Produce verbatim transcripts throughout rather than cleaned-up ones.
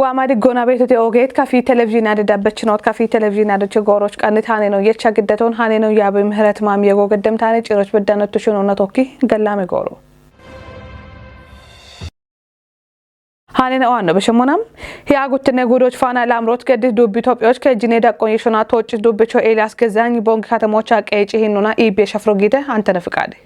Baama diggoona beetute ogeet kafii televizhiinaa dedabbechinoot kafii televizhiinaa doche gooroch qannit haneeno yecha giddatoon haneeno yaabe ምህረት ማም የጎ ገደምታኔ ጭሮች በዳኖት ቱሽኖ ነቶኪ ገላሜ ጎሮ። Haneeno waanno beshemmonam hiya guttine guudoch faana laamroot geddit duubbi Itophiyoch keejjine daqqon yeshona tooccit duubbecho Eeliyaas Gezaany Boongi katamocha qeeci hinnona iibbiye shafro giite Antene Fiqaade.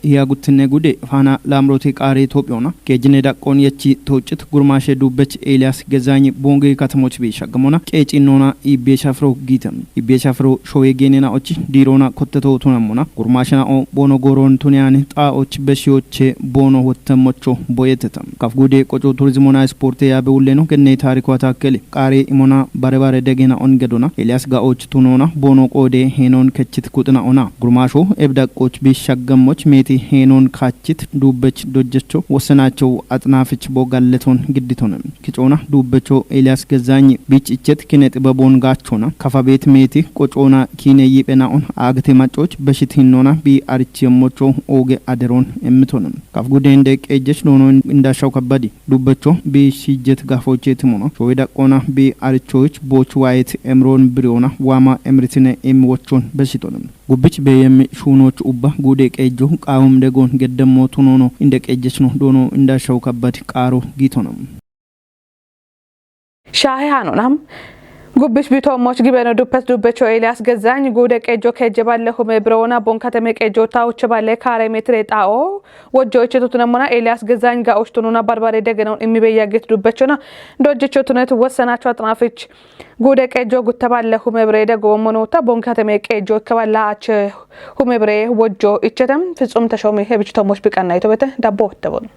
Hiya guttinne gude faana laamrooti qaari Itophiyoona keejjine daqqoon yechi tooccit gurmaashe duubbech Eeliyaas Gezaanyi Boongi katamoch bi shaggamona qeeci noona iibbiye shafro giite. Iibbiye shafro showe geenena ochi diiroona kotteto tunammona gurmaashena o boono gooroon tuniyani xaa och beshiyoche boono wottemmocho boyeteta. Kaf gude qoco turizimona isporte yaabe wulleno genne taariko atakkele qaari imona bare bare degena on gedona Eeliyaas ga och tunona boono qoode heenon kechit kuxina ona gurmaasho ebda qoch bi shaggammoch meeti heenon kaachit duubbech dojjecho wossenacho axnaafich bo galleton gidditon. Kicoona duubbecho Eeliyaas Gezaanyi biich ichet kine xibebon gaachona kafa beet meeti qocoona kiine yiphena on aagete macoch beshit hinnona bi arichiyemmocho ooge aderon emmiton. Kaf gude inde qeejjech noono indashaw kabbadi. Dubbecho bi shijjet gafoche timono showe daqqona bi arichoch boch waayet emron biriyoona waama emritine em wochon besitono. Gubbich beyem shuunoch ubba gude qeejjo qaawum degon geddemmo tunono inde qeejjechno doono indashaw kabbad qaaro giitono. Shaahe haanonam gubbish bitoommoch gibeno duppes dubbecho Eeliyaas Gezaany guude qeejjo keejje balle hume birowona bon katame qeejjo ta uche balle kaare metire xaa'o wojjo ichito tunemmona Eeliyaas Gezaany ga ushtununa barbare degenon immibe yaggit dubbechona dojjicho tunet wossenacho axnaafich guude qeejjo gutta balle hume bire degommonota bon katame qeejjo ikke balla ache hume bire wojjo ichetem Fitsum Teshoomi hebichitoommoch biqanna itobete dabbo wottebono.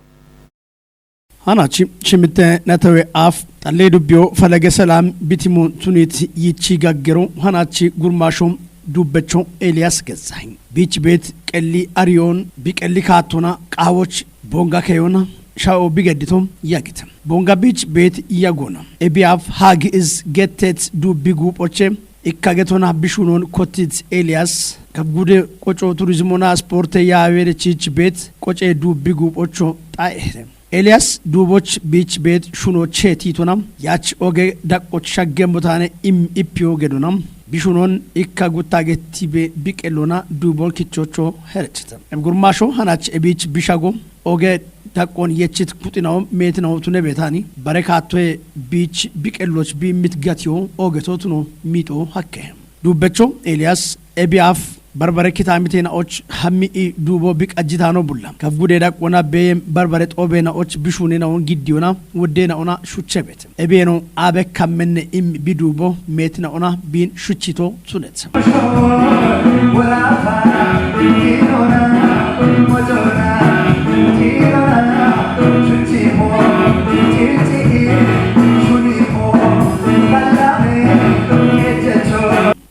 Hanachi shimitte natewe af xallee dubbiyo falage selam bitimu tunit yichi gaggero hanachi gurmaasho dubbecho Eeliyaas Gezaany. Biich beet qelli ariyoon bi qelli kaattona qaawoch bonga keyona sha'o bi geddito yagite. Bonga biich beet yagona. Ebiyaaf haagi iz gettet dubbi guuphoche ikka getona bishunon kottit Eeliyaas kaf gude qoco turizimona sporte yaawerechich beet qoce dubbi guuphocho xa'ehete. Eeliyaas duuboch biich beet shuno chee tiitona yaach oge daqqoch shaggemmo taane im ippiyo gedona bishunon ikka gutta gettibe biqellona duubon kichocho herechete. Em gurmaasho hanach ebiich bishago oge daqqon yechit kuxinawo meetinawo tune beetani bare kaattoye biich biqelloch bi mit gatiyo ogeto tuno miixo hakke. Dubbecho Eeliyaas ebiyaaf barbare kitaamite na'och hammi i duubo bi qajjitano bulla. Kaf gude daqqona beyem barbare xoobe na'och bishune na'on giddiyona wodde na'ona shuchche beete. Ebiyeno abe kammenne im bi duubo meeti na'ona bin shuchchito tunet.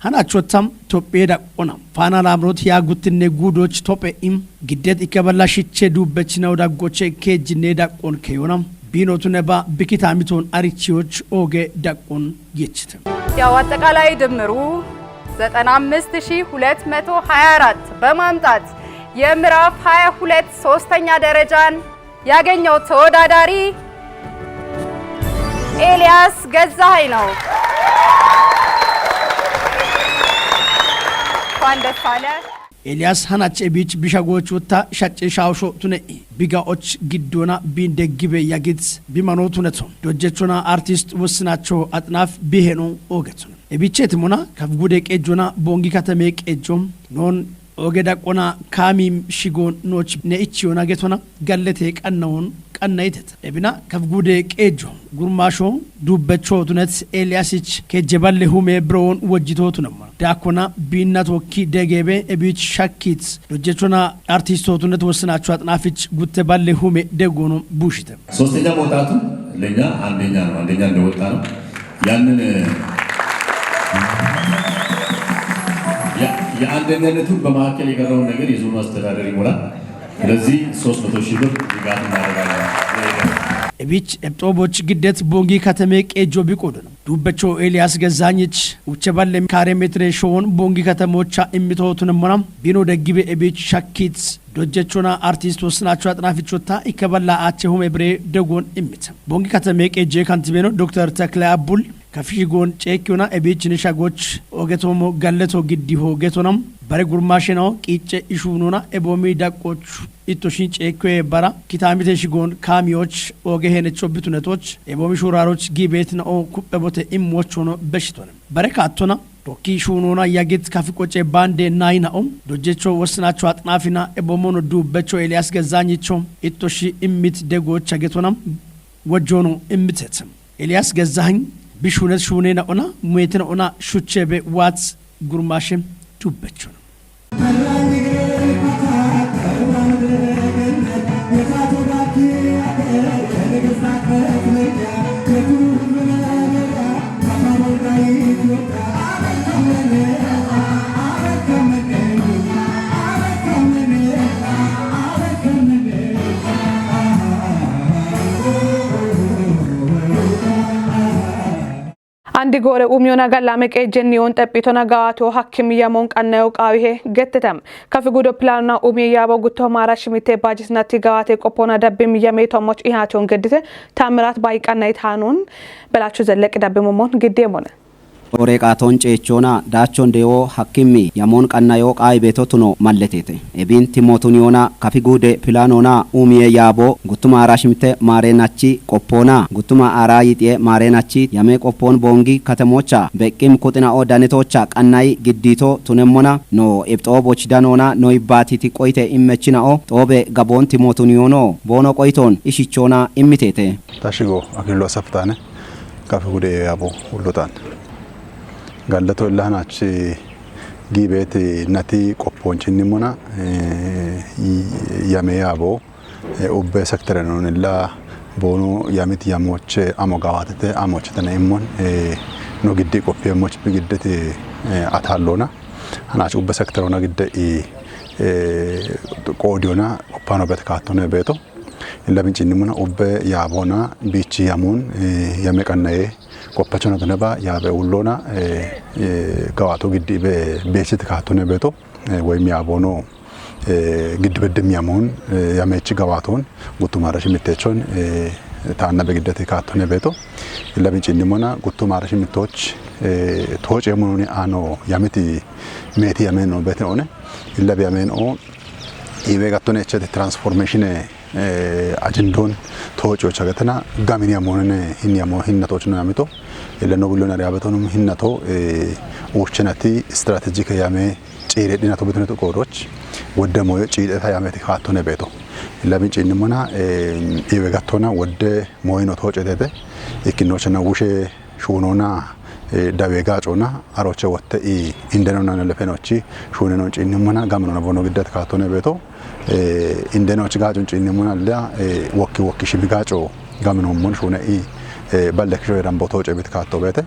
Hanachottam Tophiye daqqona faana laamroot yaa guttinne guudoch tophe im giddet ikke balla shiche duubbechinaw daggoche keejjinne daqqon keyona biinotu ne ba bikitaamitoon arichiyoch ooge daqqon yechite. ያው አጠቃላይ ድምሩ ዘጠና አምስት ሺህ ሁለት መቶ ሃያ አራት በማምጣት የምዕራፍ ሃያ ሁለት ሶስተኛ ደረጃን ያገኘው ተወዳዳሪ ኤልያስ ገዛኸኝ ነው። እንኳን ደስ አለ። Eeliyaas hanach ebiich bishagoch wotta shacce shawusho tune'i biga'och giddona bin deggibe yagit bimano tuneto. Dojjechona artist wossinacho axnaaf biheno oogetuna. Ebiichetimona kaf gude qeejjona bongi katame qeejjo noon oge daqqona kaami shigo nooch ne ichiyona getona gallete qannawon qannayiteta. Ebina kaf gude qeejjo gurmaasho dubbecho tunet Eeliyaasich keejje balle hume birowon wojjito tunemmona. Daakkona biinna tookki degeebe ebiich shakkit dojjechona artisto tunet wossinacho axnaafich gutte balle hume deggono buushite. ሶስተኛ መውጣቱ ለእኛ አንደኛ ነው። አንደኛ እንደወጣ ነው። ያንን ያ- የአንደኛነቱን በመካከል የቀረውን ነገር የዞኑ አስተዳደር ይሞላል። ስለዚህ ሶስት መቶ ሺህ ብር ድጋፍ እናደርጋለን። Ebiich ebxooboch giddet bongi katame qeejjo biqoodona. Dubbecho Eeliyaas Gezaanyich uche balle kaare metire showon bongi katamocha immito tunemmona bino deggibe ebiich shakkit Dojjechona artist wosinacho axinaafichota ikkeballa aache hume bire degoon immite. Bongi katame qeejje kantibeno Doktor Takle Abbul kafi shigoon ceekkiona ebiichini shagoch ogetoomo galleto giddi hoogetona bare gurmaashenao qiicce ishuunona eboomi daqqoochu ittoshin ceekkoe bara kitaamite shigoon kaamiyoch ooge heenecho bitunetoch eboomi shuuraaroch giibeetina'o kuphebote immoochono beshitone. Bare kaattona Dokki shuunoona yagit kafi qoce baande nayina'o dojjecho wossinacho axinaafina eboomono duubbecho Eliyaas Gezaanyicho ittoshi immit degoocha getona wojjoono immitete. Eliyaas Gezaany bishuunet shuuneena'ona muyeetina'ona shuchcheebe waat gurmaashe duubbechono. Andi goore umiyoona gallame qeejjenniyoon xephitona gawaato hakkim yamoon qannayo qaawihe gettete. Kafi gudo pilaanona umiye yaabo gutto maara shimitte baajitinatti gawaate qoppoona dabbim yamee tommoch ihaatiyoon geddite Taamiraat Bayi qannayit haanoon Belaachu Zelleq dabbimommoon giddeemone. Ore qaaton ceechona daachon dewo hakkimmi yamoon qannayo qaayi beeto tuno malletete. Ebin timootun yoona kafi guude pilaanona uumiye yaabo guttuma aara shimte maareenachi qoppoona guttuma aara yixiye maareenachi yame qoppoon boongi katemoocha beqqim kuxina'o danetoocha qannayi giddiito tunemmona no ibxooboch danoona no ibbaatiti qoyite immechina'o xoobe gaboon timootun yoono boono qoyitoon ishichoona immiteete. Tashigo Akililo Asaftaane kafi guude yaabo hullotaan. Gallato illa hanachi giibeeti nati qoppoonchinnimona yame yaabo ubbe sekterenonilla boonu yamit yamooche amo gawaatete amoochitene immon no giddi qoppiyemoch bigiddeti ataalloona. Hanachi ubbe sekterona gidde qoodiyona qoppaano bete kaattone beeto. Illa binchinnimuna ubbe yaabona biichi yamuun yame qannaye qoppachona duneba yaabe ulloona gawaato giddi be beechit kaattone beeto woyim yaabono giddi beddim yamuun yameechi gawaatoon guttumaara shimmitteechon taanna be giddeti kaattone beeto. Illa binchinnimuna guttumaara shimmittooch tooce yamununi aano yamiti meeti yameen no beetinoone. Illa biyameen o iwe gattone echete transformation ajindoon toococha gatana gamin yamoonene hin yamo hinna toochno yamito illa no billion ariyabetonum hinna to uuchenati strategic yame ciire dhinato bitnetu koodoch wodde moyo ciidheta yameti kaattone beeto. Illa binchinnimona iwe gattona wodde moyino toocetete ikkinnochena wushe shuunona dawe gaacona aroche wotte i indenona lefenochi shuuneno cinnimona gaminona bono giddat kaattone beeto. Indenochi gaacon cinnimona la wokki wokki shimi gaaco gaminommon shuune i balle kisho erambo tooce bit kaatto beete.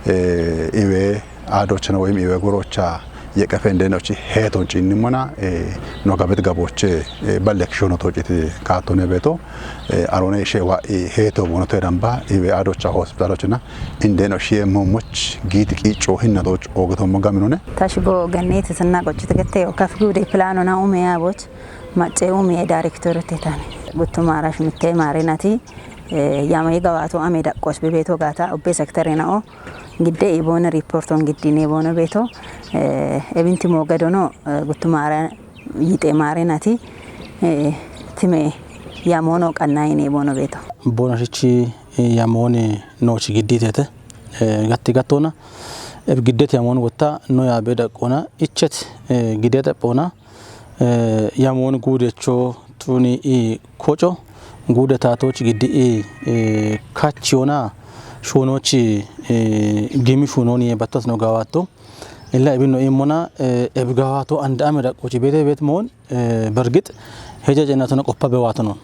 Iwe aadochena woyim iwe gorocha yeqefe indenochi heeton cinnimona no gabet gaboche balle kisho no toociti kaattone beeto. Arone ishe wa heeto bono to eramba iwe aadocha hospitalochena indeno shiye momoch giit qiico hinnadoch oogetommo gaminone. Tashigo Ganneti sinna qochit gette o kafi guude pilaanona ume yaaboch macce ume director tetane. Guttuma aara shimte maarenati yame gawaato ame daqqoch bebeeto gaata ubbe sekterena'o gidde iboona riporton giddine boona beeto ebinti moogadono guttuma aara yixe maarenati time yamoono qannayine boona beeto. Boona shichi yamooni noochi gidditete gatti gattona eb giddete yamoon wotta no yaabe daqqoona ichet gidete phoona yamoon guudecho tuni i koco guude taatoch giddi i kachiyona shuunochi gimi shuunoni battas no gawaatto. Illa ibinno immona eb gawaato and ame daqqochi beete beet moon bergit heja cennatona qoppa bewaatono.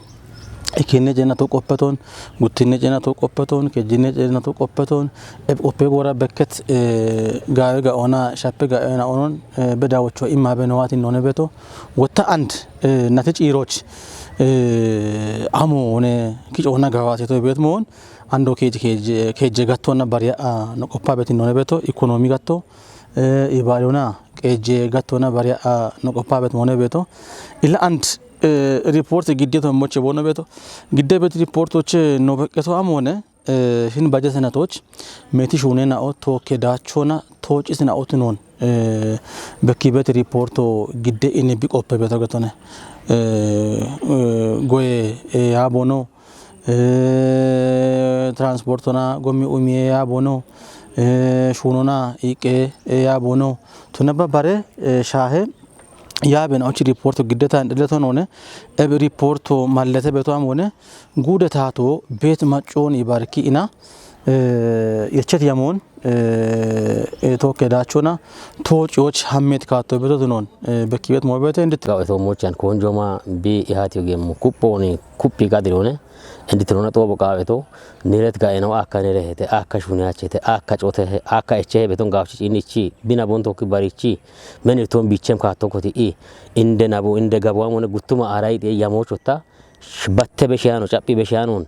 Ikinne cennato qoppeton, guttinne cennato qoppeton, kejjinne cennato qoppeton eb qoppe goora bekket gaawe ga'ona shappe ga'ena onon bedawocho imma benowatin none beto. Wotta and nati ciiroch amo one kicoona gawateto beet moon ando keje keje keje gattona bariya no qoppa betin none beto ikonomi gatto ibaadona qeejje gattona bariya no qoppa bet mone beto. Ila and report giddeto moche bono beto. Gidde bet report oche no beketo amone hin baje senatoch meti shune na o toke dachona tochi sina otunon bekibet report gidde ini bi qoppe beto getone. Goye ya bono transportona gomi umiye ya bono shunona iqe ya bono tunaba bare shahe ya ben ochi report giddeta ndeleton one eb report mallete beto am one gude tato bet maccon ibarki ina yechet yamon toke dachona toci och hammet katto beto tunon bekibet mobete ndit Gawe to mochan konjoma bi ihati ogemu kuponi kuppi gadirone. Enditirona xobo qaweto niret gaeno akka nirehete akka shuniyachete akka cotehe akka echehe beton gawchi inichi bina bontoki barichi menirton bichem kattokoti i inde nabu inde gabuamone guttuma arai de yamochotta batte beshiyano caphi beshiyanon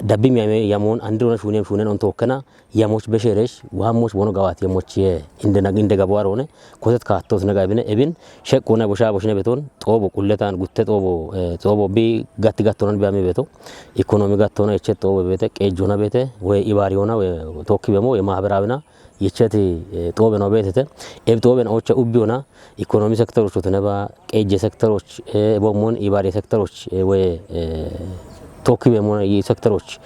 dabbi miyame yamon andirona shunem shunen on tokkena yamoch besheresh wamoch bono gawat yamoch ye inde nag inde gabuarone kotet kattos naga ebine ebin shekkuna bosha boshine beton xobo qulletan gutte xobo xobo bi gatti gattonan biyame beto ekonomi gattona eche xobo bete qejjona bete we ibariyona we tokki bemo we mahaberawina yecheti xobe no betete eb xoben ocha ubbiyona ekonomi sektoroch otuneba qejje sektoroch ebomon ibari sektoroch we tokki bemona yi sektoroch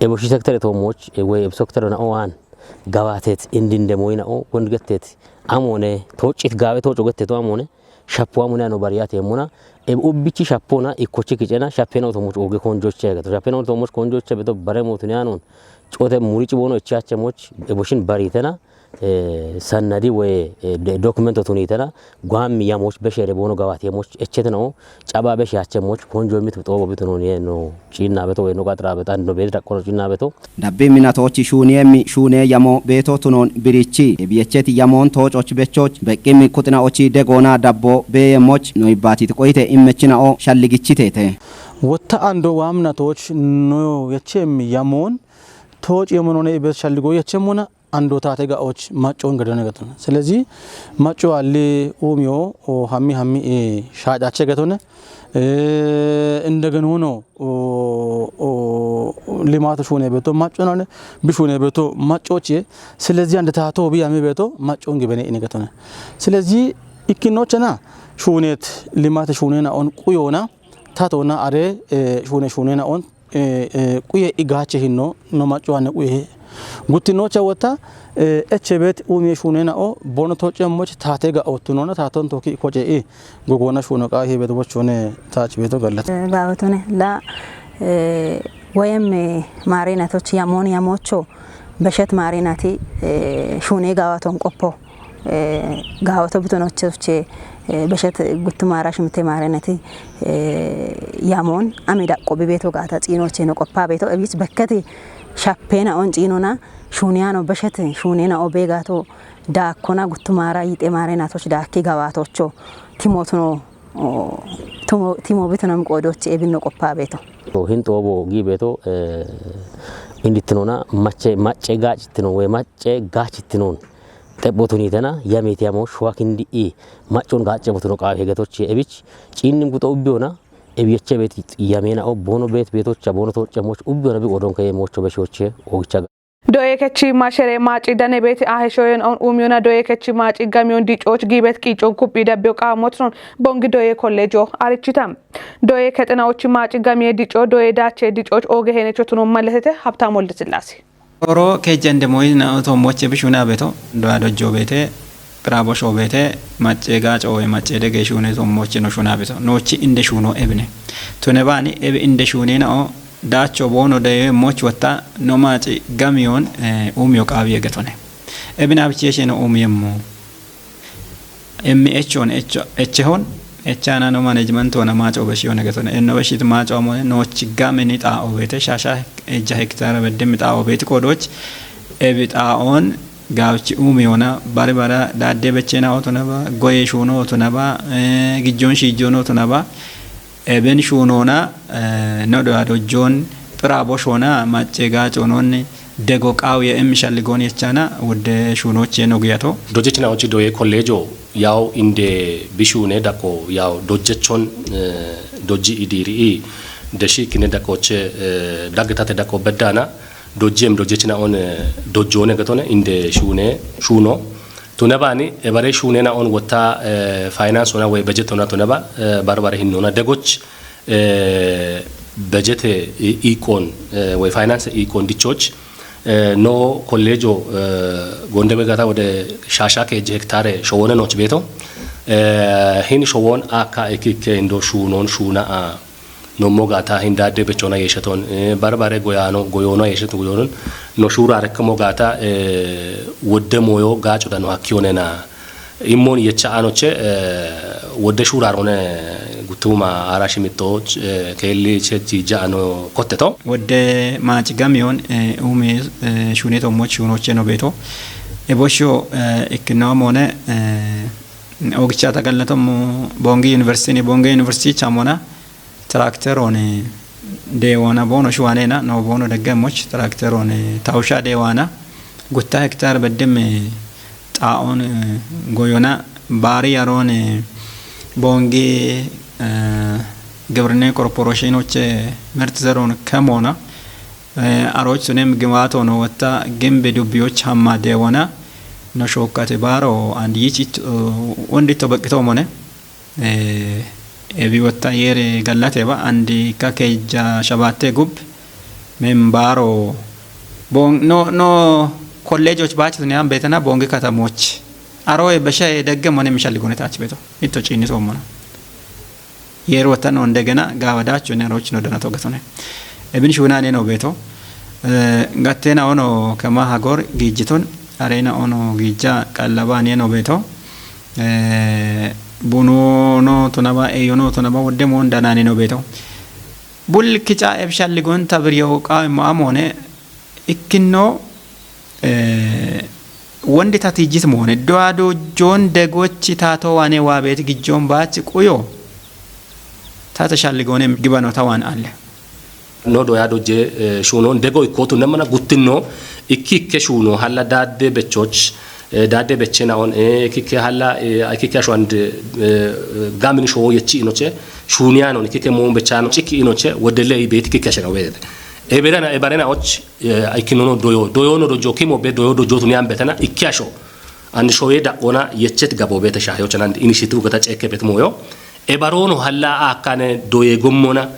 eboshi sektere tomoch we eb sektere na oan gawatet indinde moyna o gondgetet amone toccit gawe toco getteto amone shappo amone ano bariyate mona eb ubbichi shappona ikkochi kicena shappena otomoch oge konjoche geto shappena otomoch konjoche beto bare motuni anon cote murici bono ichache moch eboshin baritena sannadi we dokumento tunitena gwammi yamoch beshere bono gawat yamoch echetena o caba beshe ache moch konjo mit xobo bitunon ye no cinna beto we no qatra betan no bedra kono cinna beto Dabbi minatochi shuniyemmi shune yamo beto tunon birichi ebiyecheti yamon tococh bechoch beqqimmi kuxinaochi degona dabbo beyemoch noibbatit qoyite immechinao shalligichitete. Wotta ando waminatoch no yechemmi yamon toci yemonone ibes shalligo yechemona ando tate ga'och maccon gadane gatona. Selezi macco alli umiyo hammi hammi shacache gatone. Indegen hono limatu shune beto macco nane bishune beto maccoche. Selezi ande tato biyame beto maccon gibene ine gatone. Selezi ikkinochena shunet limate shunena on quyona tatona are shune shunena on quye igache hinno no maccuane quye guttinocha wota echebet umie shunena o bono toce moch tate ga otunona taton toki koce i gogona shuno qa hebet bochone tach beto gallat. Gawatone la wayem marinatoch yamon yamocho beshet marinati shune gawaton qoppo gawato butonochoche beshet guttumara shimte marinati yamon ami daqqo bibeto gata xinoche no qoppa beto ebich bekkati shappena on xinona shuniyano beshet shunena obegato dakkona guttumara yite marinatoch dakki gawatocho timotuno timo bitunam qodoch ebinno qoppa beto. Hin xobo gi beto indittinona macce macce gacittino we macce gacittinon xebbotunitena yamiti yamo shuwa kindi i maccon gacce botuno qawe hegetochi ebich cinnim guxo ubbiyona ebiyeche bet yamena o bono bet betocha bono tocha moch ubbiyona bi odon kaye mocho beshoche ogicha Doye kechi mashere maci dane beti ahe shoyen on umiyona doye kechi maci gamiyon dicoch gibet qicon kuphi dabbiyo qamotnon bongi doye kollejo arichitam. Doye kexenaochi maci gamiye dico doye dache dicoch oge henechotunon maletete Habtam Woldesillase. Oro kejjande moyina oto moche bishuna beto doya dojjo bete bravo show bete macce gaco we macce dege shune to moche no shuna beto nochi inde shuno ebine tune bani ebe inde shune na o dacho bono de moch wata no maci gamiyon umiyo qawiye getone ebina bicheshe no umiyemmo M H on H H on H ana no management ona maco beshi one getone enno beshit maco amone nochi gameni ta obete shasha ejja hektara bedde mi ta obeti kodoch ebi ta on gawchi umi ona bari bara dadde bechena oto naba goye shuno oto naba gijjon shijjon oto naba eben shunona no do adojjon pira boshona macce gacononni dego qawiye em shalligon yechana wudde shunoche no giyato. Dojichina ochi doye kollejo Yaw inde bishune dako yaw dojjechon, eh, dojji idiri i deshi kine dakoche, eh, dagtate dako bedana dojjem dojjechina on, eh, dojjone gatone inde shune shuno. Tunabani ebare shunena on wota, eh, finance ona we budget ona tunaba, eh, barbare hinnona degoch, eh, budget i-, ikon, eh, we finance ikon dichoch, eh, no kollejo, eh, gonde begata wode shasha keje hektare showone noch beto. Eh, hin showon aka ekike indo shunon shuna a no mogata hindade bechona yeshaton, eh, barbare goyano, goyona yeshaton goyonon no shura rekka mogata, eh, wodde moyo gacho dano hakkionena. Immon yecha anoche, eh, wodde shura rone gutuma ara shimito, eh, kelli che tija ano kotteto. Wodde machi gamion, eh, umi, eh, shuneto moch shunoche no beto. E bosho, eh, ikkinomone, eh, ogicha tagallato mo Bongi University ni Bongi University chamona trakteron dewana bono shuwanena no bono deggemoch trakteron tausha dewana gutta hektar beddem xaon goyona bari yaron Bongi, eh, Gibrinne Corporation oche mert zeron kemona, eh, aroch sunem gimato no wata gimbe dubbiyoch hamma dewana no shokkate baro and yich it, eh, wondi to bekkito mone. Eh, ebi wata yere gallate ba andi ka keja shabate gub men baro bon no, no, college och bach ne am betana Bongi katamoch. Aro e besha e degge mone mishal gone tach beto. Itto chini so mona. Yer wata no ndegena gawa dacho ne roch no dana to gatone. Ebin shuna ne no beto. Eh, gattena ono kama hagor gijitun, arena ono gija kallaba ne no beto. Eh, bunu no tunaba, eyo no tunaba, wodde mon dana ne no beto. Bul kicha ebshal ligon tabir yo qa ma amone ikkinno, eh, wondi tati jis mone. Doa do jon degochi tato wane wabet gijon bach quyo. Tata shal ligone gibano tawan alle. No do ya do je, eh, shuno ndego ikotu nemana guttinno ikki ikke shuno halla dadde bechoch, eh, dadde bechena on, eh, ikki ikke halla, eh, ikki ikke ashwand, eh, gamin sho yechi inoche, shuniano ikki ikke mo bechano chiki inoche, wodele ibeti ikki ikke shana wede. E berana, e barena och, eh, ikki nono doyo, doyo no do jokimo be doyo do jotu ni ambetana ikki asho. And shoye da ona yechet gabo bete shayo chanan initiative gata cheke bet moyo. E barono halla akkane doye gommona,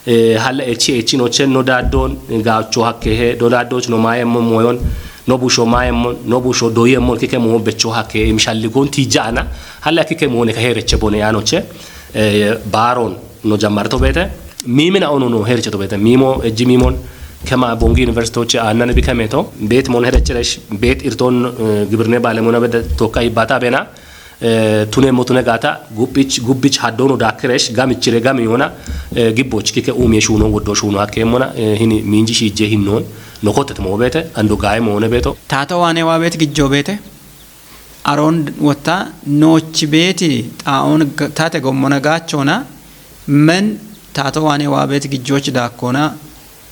eh, halla echi echi no chen no dadon, gacho hakke he, do dado no maye mo moyon, no busho maye mo, no busho doye mo kike mo becho hakke, e mishalli gon tijana, halla kike mo ne ka here che bone ano che, eh, baron no jammarto bete, mimina ono no here che to bete, mimo, eh, jimimon, kema Bongi University che anane bikameto, bet mon here che resh, bet irton, eh, gibirne bale mona bede to kai bata bena, eh, tune mo tune gata, gubbich, gubbich haddono dakiresh, gamichire gami yona, eh, gibboch kike umie shuno, woddo shuno hakke mona, eh, hini minji shije hinnon, no kotet mo bete, ando gaye mo ne beto. Tato wane wa bete gijjo bete, aron wotta, nochi beti, ta on g-, tate gommona gachona, men tato wane wa bete gijjoch dakona,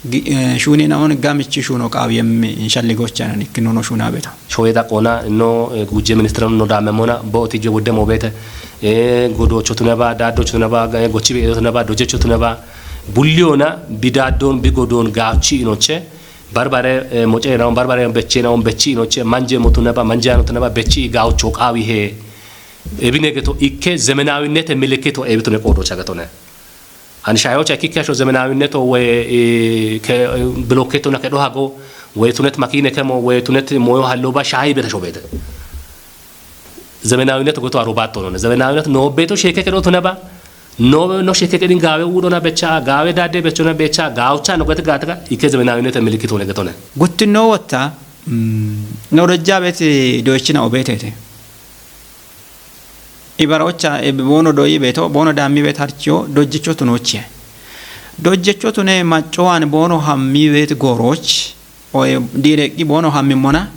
Gi-, eh, shuni na on gamichi shuno qawi yemmi inshalli gochana nikki nono shuna beta. Shoye da qona no, eh, guje ministra no dame mona, bo ti je wodde mo bete. Eh, godo chotuna ba, dado chotuna ba, ga-, gochi be chotuna ba, doje chotuna ba. Bulliona, bi dadon, bi godon, gachi inoche. Barbare, eh, moche na on, barbare beche na on, bechi inoche. Manje motuna ba, manje anotuna ba, bechi gaucho qawi he. Ebine geto ikke zemenawinete miliketo ebitone qodo chagatone. Ani shayocha ikki asho zemenawinneto we, eh, ke, eh, blokketo na kedo hago, we tunet makine kemo, we tunet moyo hallo ba shayi beta shobete. Zemenawinneto goto arobato no. Zemenawinneto no beto sheke kedo tuneba. No, no sheke kedin gawe wudo na becha, gawe dade becho na becha, gaucha no gete gataka, ikke zemenawinneto milikito ne getone. Guttino wotta, mm, no dojja beti doichina obetete. Ibarocha e bono doyi beto, bono dammi bet harchio, dojjecho tunochie. Dojjecho tune maccoan bono hammi bet goroch, oye direki bono hammi mona,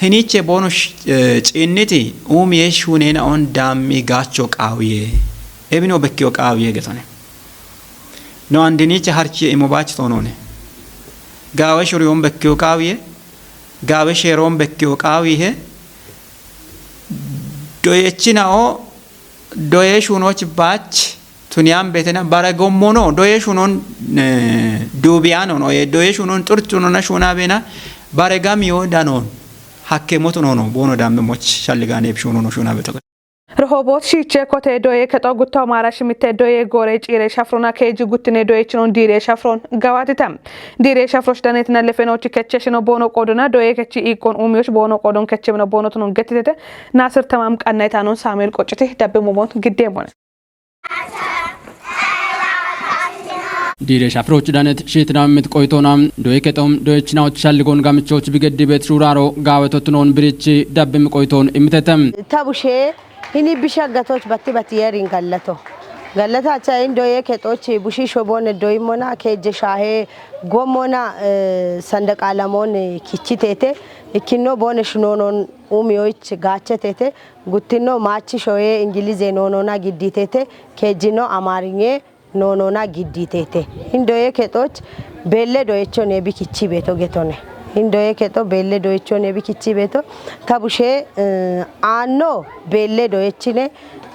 hiniche bono sh-, eh, cinniti, umie shunena on dammi gacho qawiye. Ebino bekkio qawiye getone. No andiniche harchie imo bach tonone. Gawe shurion bekkio qawiye, gawe sheron bekkio qawiye, Doyechinao, doye shunoch bach, tuniyan betena, bare gommono, doye shunon, eh, dubiyan ono, ye doye shunon, turt shunon, shuna bena, bare gamiyo danon, hakke motu nono, bono dambe moch, shalligane shunono, shuna beto. Rohoboot shiichee kotee doyee kexoo guttoo maara shimittee doyee gooree ciiree shafrona keeji guttinee doyeechinoon diiree shafroon gawaatite. Diiree shafrosh daneetina lefenoochi kecheshino boono qoodona doyee kechi iiqqoon uumiyooch boono qoodon kechemino boono tunon gettitete. Naasir Tamaam qanna itaanoon Saamu'eel Qocciti dabbe momoon giddeemmone. Diiree shafroch danet shiitinam mit qoytoona doye kexom doyechinawoch shalligoon gamichoch bigeddi bet shuuraro gaawetotunoon birichi dabbim qoytoon imitetem. Ta bushee hini bisha gatoch batti batti yerin gallato. Gallata acha in doye kexoch bushi shobone doyimona keje shahe gomona, eh, sandaqalamon kichitete. Ikkinno bone shunonon umiyoch gachetete. Guttino maachi shoye Ingilize noonona gidditete, keejjino Amaarinye noonona gidditete. Hin doye kexoch beelle doyecho ne bikichi beeto getone. Hin doye kexo beelle doyecho ne bikichi beeto. Ta bushe, eh, aanno beelle doyechine,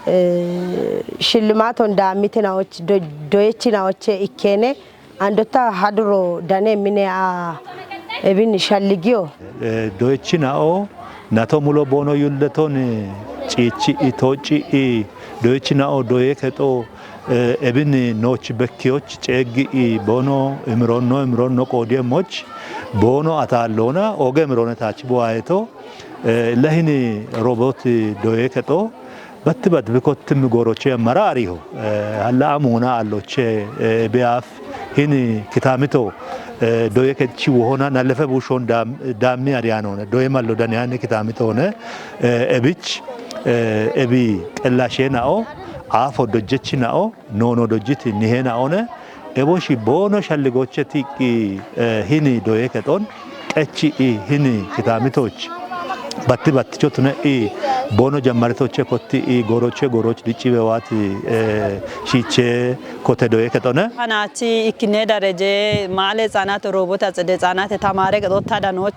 eh, shillimaaton daamitinawoch, do-, doyechinawoche ikkene, Andotta haduro dane mine a ebin shalligiyo. Eh, doyechinao, nato mulo boono yulleton, eh, ciichi i, tooci i, doyechinao, doye kexo, eh, ebin nooch bekkiyoch, ceeggi i, boono imironno, imironno qoodiyemmoch, boono ataalloona, ooge imiroone taach buwayeto, eh, lehini robot doye kexo, Batti bat bikottim goroche mara ariho. Eh, halla amuna alloche, eh, beaf hini kitamito, eh, doye kechi wohona nalefe bushon dam-, dammi arianone. Doye mallo daniyani kitamitone, eh, ebich, eh, ebi qellashe nao, afo dojjechi nao, nono dojjiti nihe naone, Eboshi boono shalligoche tiqqi, eh, hini doye kexon, qechi i hini kitamitoch, batti batticho tune i boono jammaritoche kotti i goroche goroch diccibe waati, eh, shiche kote doye kexone. Hanachi ikkine dareje maale hጻናት robota tsede hጻናት tamaare kexotta danoch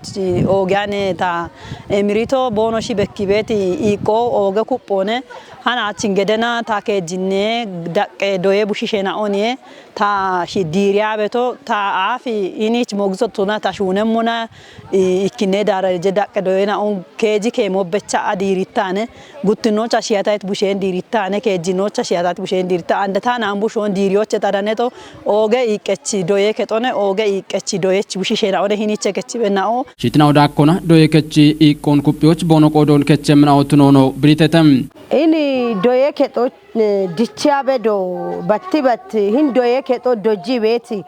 oogiyane ta emirito boono shi bekkibeti iqqo ooge kuphone hanachin gedena ta keejjinne daqqe doye bushishe naonie Ta shi diiriya beto, ta aafi inich mogiso tuna, ta shuunemmona, i-, ikkine daaraje daqqe doyena un keeji keemo becha a diirittane, guttinocha shiyatait busheen diirittane, keejjinocha shiyatait busheen diiritta, ande ta naan bushoon diiriyoche ta daneto, ooge iiqqechi doye kexone, ooge iiqqechi doyech bushishena one hiniche kechibenao. Shitinao daakkona doye kechi iiqqoon kuphiyoch boono qoodoon kechemminao tunoono biritetem. Ini doye kexoch eh, dichiya bedo batti batti hin doye kexo dojji beeti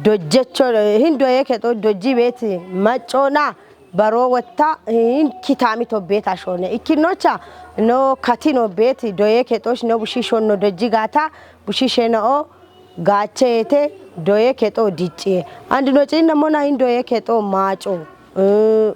dojjecho, eh, hin doye kexo dojji beeti maccona baro wotta hin kitami to beeta shone. Ikkinocha no katino beeti doye kexoch no bushi shonno dojji gaata bushi shenao gaacheyete doye kexo dicciye. Andi no ciinnamona hin doye kexo maaco, eh,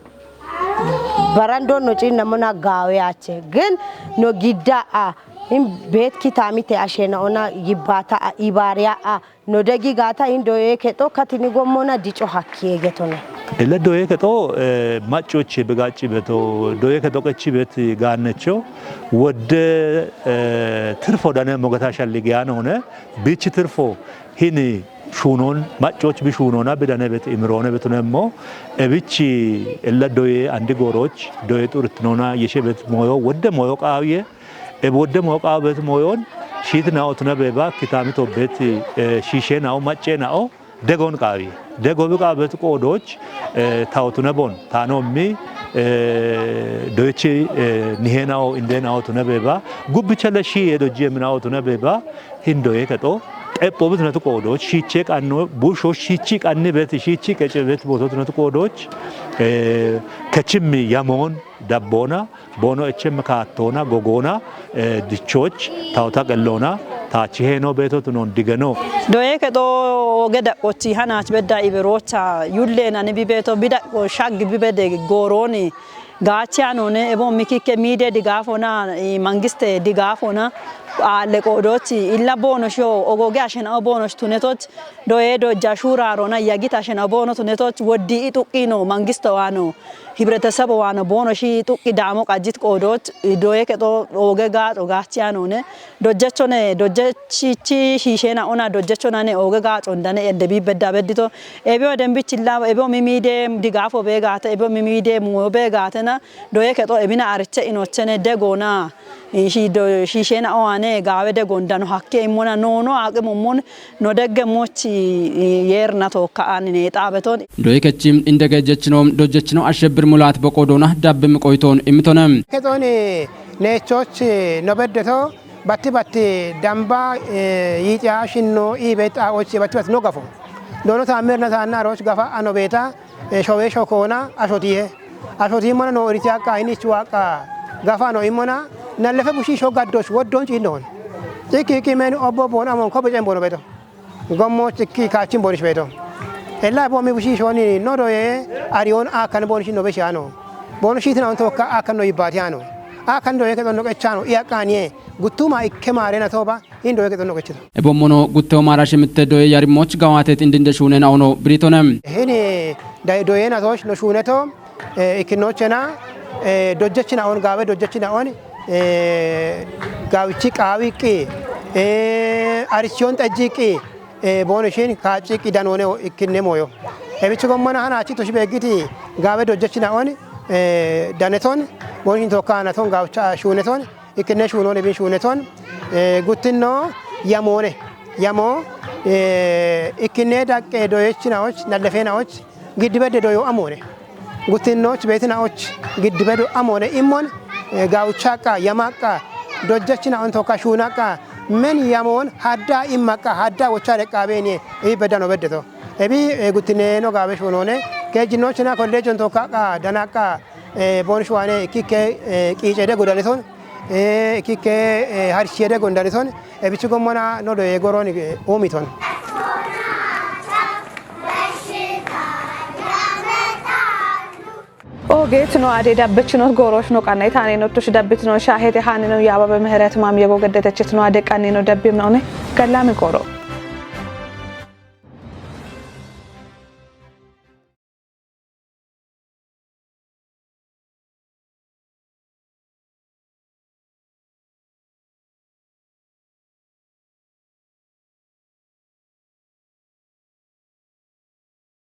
barando no ciinnamona gaawe ache. Gin no gidda a, hin beet kitamite ashena ona yibbata a, ibaariya a, no degi gaata hin doye kexo katini gommona dico hakkiye getone. Ele doye kexo, eh, maccoche begacci beto, doye kexo qechi bet gaannecho, wodde, eh, tirfo dane mogeta shalligiyan hone, bichi tirfo hini shuunon, maccoch bi shuunona bidane bet imiroone betunemmo, ebichi ella doye andi gooroch, doye xurittinona yeshe bet moyo, wodde moyo qaawiye, eb wodde moyo qaawi bet moyon, shiitinao tuna beba, kitami to bet, eh, shiishenao, maccenao, degon qaawiye. Dego bi qaawi bet qoodoch, eh, tao tuna bon, tano mi, eh, doyechi, eh, nihenao, indenao tuna beba, gubbicha la shiiye dojji eminao tuna beba, Hin doye kexo, xepho bitinatu qoodoch, shiiche qanno, busho shiichi qanni bet, shiichi qece bet booto tinatu qoodoch, eh, kechimmi yamoon, dabboona, boono echem kaattoona, gogoona, eh, dichoch, tawota qelloona, taachi heeno beeto tunon digeno. Doye kexo oge daqqochi hanach bedda iberocha, yullen ani bi beeto bi daqqo shaggi bi bede gooroni, Gaachi anone, ebo mikikke miide digaafona, eh, mangiste digaafona, Aalle qoodoochi illa boonoshoo ogooge ashena'o boonosh tunetoch doyee dojja shuuraarona yagit ashena'o boono tunetoch woddii ixuqqii no mangisto waano hibretesebo waano boonoshi xuqqi daamo qajjit qoodooch doyee kexo ooge gaaco gaachiya noone dojjechone dojjechichi shiisheena'ona dojjechonane ooge gaaco ndane edde biibbedda beddito ebiyo dembichilla ebiyo mimiide digaafo beegaate ebiyo mimiide muyo beegaatena doye kexo ebina ariche inochene degona shiisheena'o ane gaawe degondano hakke immona noono aaqimummun no degge mochi yeerna tookka anine xaabeton. Doye kechi indege jechino dojechino ashebir mulat boqodona dabbim qoyton imitone. Kexooni neechoch no beddeto batti batti damba yiixiya shinno iibe xaa'ochi batti batti no gafo doono taammirna taanna arooch gafa ano beeta showeesho koona ashotiihe ashotiimmona noo iriti haqqa hinichi waaqqa gafa no immona nallefe bushiisho gaddosh woddoon ciinnohon cikki hikki meni obbo boon amon ko becen boono beto gommoch ikki kaachin boonish beto ella boomi bushiishooni no doye ariyoon aakkan boonish no beshiyaano boonishiitina on tookka aakkan no yibbaatiyaano aakkan doye kexonno qechaano i haqqaaniye guttuma ikke maarena tooba Indo yeke tonno qechito. Ebommono guttewo maara shimitte doye yarimmoch gawaatet indinde shuunena ono biritone. Hini doyena tosh no shuuneto ikkinnochena dojjechina on gaawe dojjechina on gaawichi qaawiqqi arichiyon xejjiqqi boonishin kaacciqqi danoone ikkinne mooyo. Ebichi gommona hanachi toshi beeggiti gaawe dojjechina on daneton boonishin tokka hanaton gaawicha shuuneton ikkinne shuunoon ibin shuuneton guttinno yamoone yamo ikkinne daqqe doyechinaoch nallefeenaoch giddibedde doyo amoone guttinnoch beetinaoch giddibedo amoone immon gaawuchaqqa yamaqqa dojjechinaon tokka shuunaqqa men yamoon hadda immaqqa hadda wocha deqqaabeenie ibi beddano beddeto ebi guttinneeno gaabe shuunoone keejjinnochina kolleejon tokkaqqa danaqqa Boonishuwaane kikke qiicede godanison kikke harshiyede gondanison ebichi gommona nodoye goron uumiton. Ogeetino ade dabbechino gooroshno qanna itaaneno tush dabbitino shaahete haanino yaababe meheret maam yego geddetechitino ade qannino dabbimnone gallami gooro.